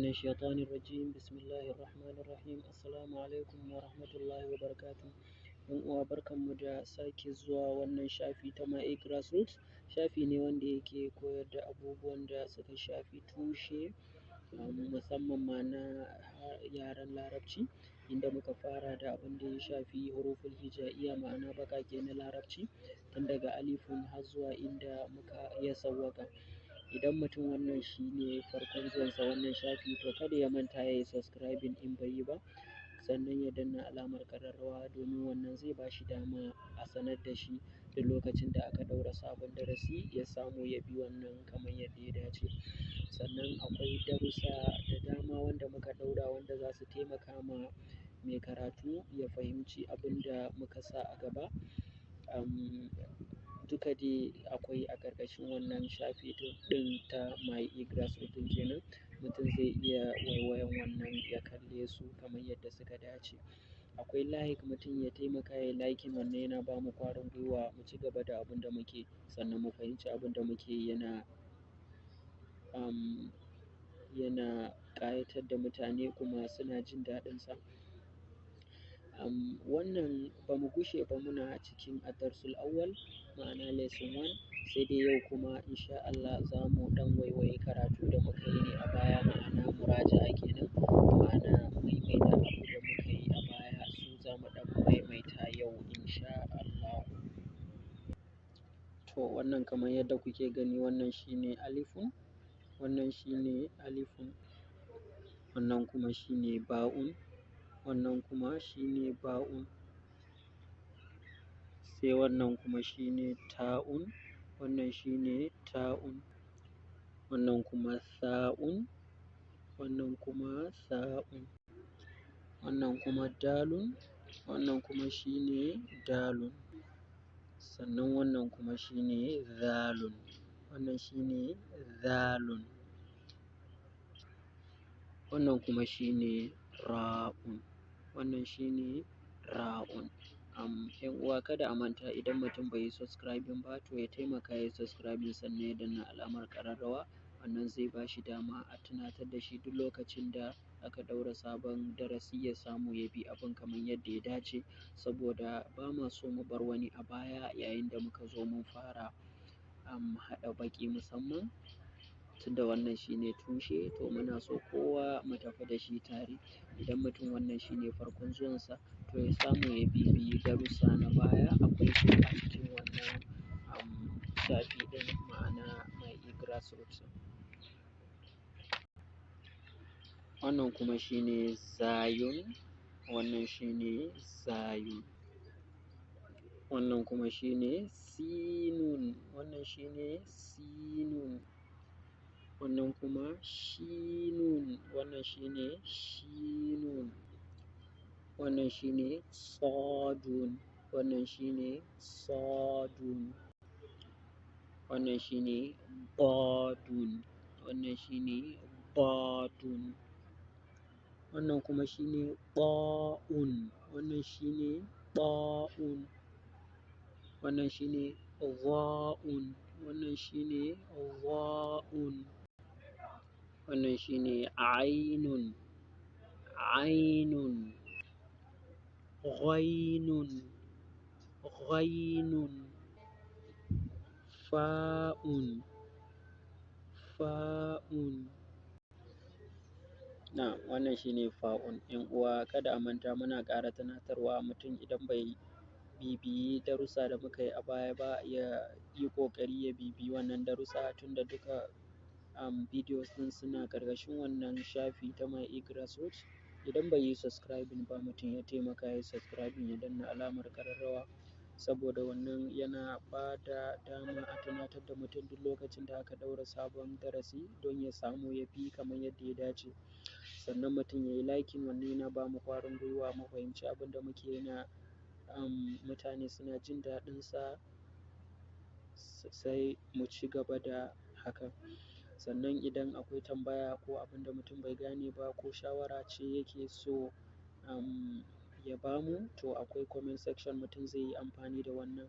الشيطان الرجيم. بسم الله الرحمن الرحيم. السلام عليكم ورحمة الله وبركاته. ‘Yan uwa, barkanmu da sake zuwa wannan shafi ta My Grassroots. Shafi ne wanda yake koyar da abubuwan da suka shafi tushe, musamman ma na yaren Larabci, inda muka fara da abin da ya shafi huruful hija'iyya, ma'ana baƙaƙe na Larabci, tun daga alifun har zuwa inda muka ya sawwaƙa. Idan mutum wannan shi ne farkon zuwansa wannan shafi, to kada ya manta ya yi subscribing in bai yi ba, sannan ya danna alamar ƙararrawa, domin wannan zai ba shi dama a sanar da shi duk lokacin da aka ɗaura sabon darasi, ya samu ya bi wannan kamar yadda ya dace. Sannan akwai darussa da dama wanda muka ɗaura wanda za su taimaka ma mai karatu ya fahimci abin da muka sa a gaba. Duka dai akwai a ƙarƙashin wannan shafi ɗin ta My Grassroots ɗin kenan. Mutum zai iya waiwayan wannan ya kalle su kamar yadda suka dace. Akwai like, mutum ya taimaka ya liking, wannan yana ba mu ƙwarin gwiwa mu ci gaba da abin da muke, sannan mu fahimci abin da muke yana ƙayatar da mutane kuma suna jin daɗinsa. Wannan ba mu gushe ba, muna cikin ad-darsul awwal, ma'ana lesson one, sai dai yau kuma insha Allah za mu ɗan waiwayi karatu da muka yi ne a baya, ma'ana muraja'a kenan, ma'ana maimaita abu da muka yi a baya, su za mu ɗan maimaita yau insha Allah. To wannan kamar yadda kuke gani, wannan shine alifun, wannan shine alifun, wannan kuma shine ba'un, wannan kuma shine ba'un, sai wannan kuma shine ta'un, wannan shine ta'un, wannan kuma sa'un, wannan kuma sa'un, wannan kuma dalun, wannan kuma shine dalun, sannan wannan kuma shine zalun, wannan shine zalun, wannan kuma shine ra'un, wannan shine ra'un. ‘Yan uwa, kada a manta, idan mutum bai yi subscribing ba, to ya taimaka ya yi subscribing sannan ya danna alamar ƙararrawa. Wannan zai ba shi dama a tunatar da shi duk lokacin da aka ɗaura sabon darasi, ya samu ya bi abin kamar yadda ya dace, saboda ba ma so mu bar wani a baya yayin da muka zo mun fara haɗa baƙi, musamman tunda wannan shine tushe, to muna so kowa mu tafi da shi tare. Idan mutum wannan shine farkon zuwansa, to ya samu ya bibiyi darussa na baya, akwai su a cikin wannan shafi ɗin, ma'ana My Grassroots. Wannan kuma shine zayun, wannan shine zayun, wannan kuma shine sinun, wannan shine sinun, wannan kuma shinun, wannan shine shinun, wannan shine sadun, wannan shine sadun, wannan shine dadun, wannan shine dadun, wannan kuma shine ta'un, wannan shine ta'un, wannan shine za'un, wannan shine za'un, wannan shine ainun, ainun, ghainun, ghainun, fa'un, fa'un. Na'am, wannan shine fa'un. ‘Yan uwa, kada a manta, muna ƙara tunatarwa, mutum idan bai bibiyi darussa da muka yi a baya ba, ya yi ƙoƙari ya bibiyi wannan darussa, tunda duka videos ɗin suna ƙarƙashin wannan shafi ta My Grassroots. Idan bai yi subscribing ba, mutum ya taimaka ya yi subscribing, ya danna alamar ƙararrawa, saboda wannan yana ba da dama a tunatar da mutum duk lokacin da aka ɗaura sabon darasi, don ya samu ya bi kamar yadda ya dace. Sannan mutum ya yi liking, wannan yana ba mu ƙwarin gwiwa mu fahimci abin da muke yana mutane suna jin daɗinsa, sai mu ci gaba da hakan. Sannan idan akwai tambaya ko abin da mutum bai gane ba, ko shawara ce yake so ya bamu, to akwai comment section, mutum zai yi amfani da wannan.